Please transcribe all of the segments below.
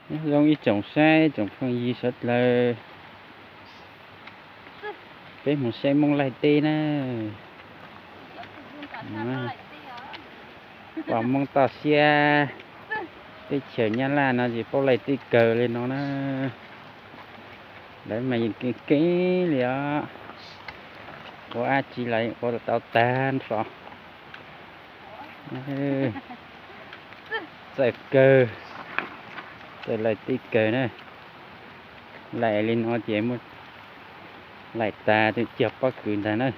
Nyob zoo ib tsoom saib tsoom phooj ywg sawv dlawg, peb mus saib Moob laij teb na. Pom Moob toj siab, teb chaws Nyab Laj no ces paub laij teb kawg li no na. Lawv mas yeej kev kev li os, ua dab tsi los ua tau tag nrho. Txawj kawg, txawj laij teb kawg na. Laij li no ces muab laij tag twb cog pob kws ntag na.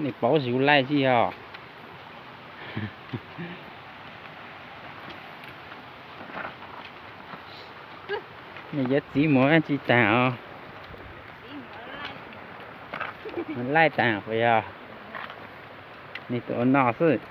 Nej paub zus laij tsis yog? Nej cov txiv muag tsis tag os. Laij tag puas yog? Nej tuaj ua noj xwb.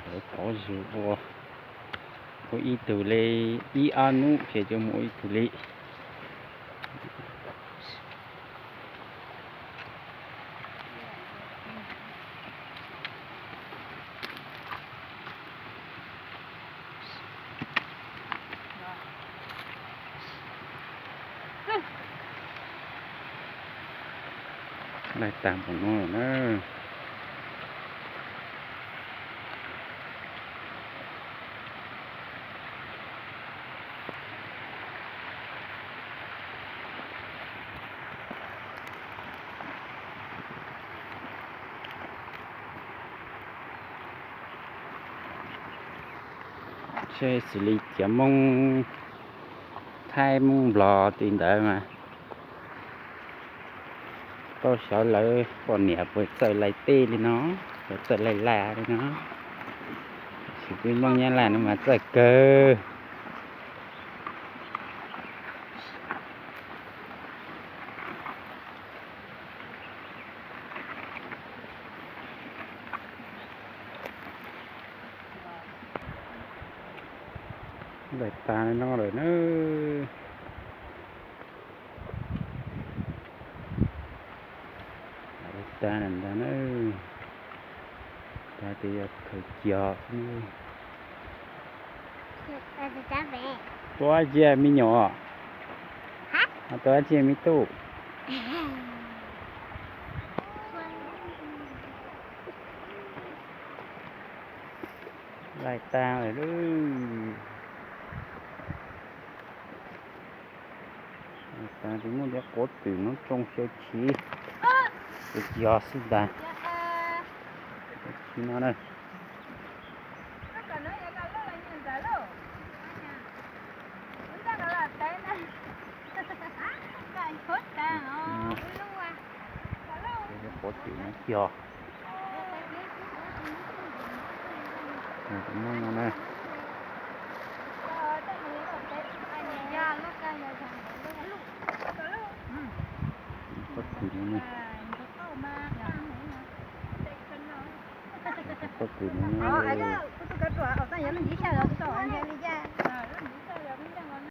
Lawv pauv zus ua, ua ib tug li, ib ob hnub ces coj mus ua ib tug li. Laij tag npaum no lawm na. Seb xws li cov Moob Thaib Moob Nplog tim ntawd mas tau xyov lawv poj niam puas txawj laij teb li no, puas txawj laij laj li no. Tab sis peb Moob Nyab Laj no mas txawj kawg. Laij tag li no lawm na. Laij tag ntag na. Tag tias yog khaws cog xwb. Tua cia me nyuam, tua cia me tub. Laij tag lawm lauj. Laij tag ces muab cov quav twm no tsoo xyaw chiv, ces yog xwb ntag. Xyaw chiv no na. Cov quav twm no yog, tus Moob no na. Pob kws no na. Pob kws no na.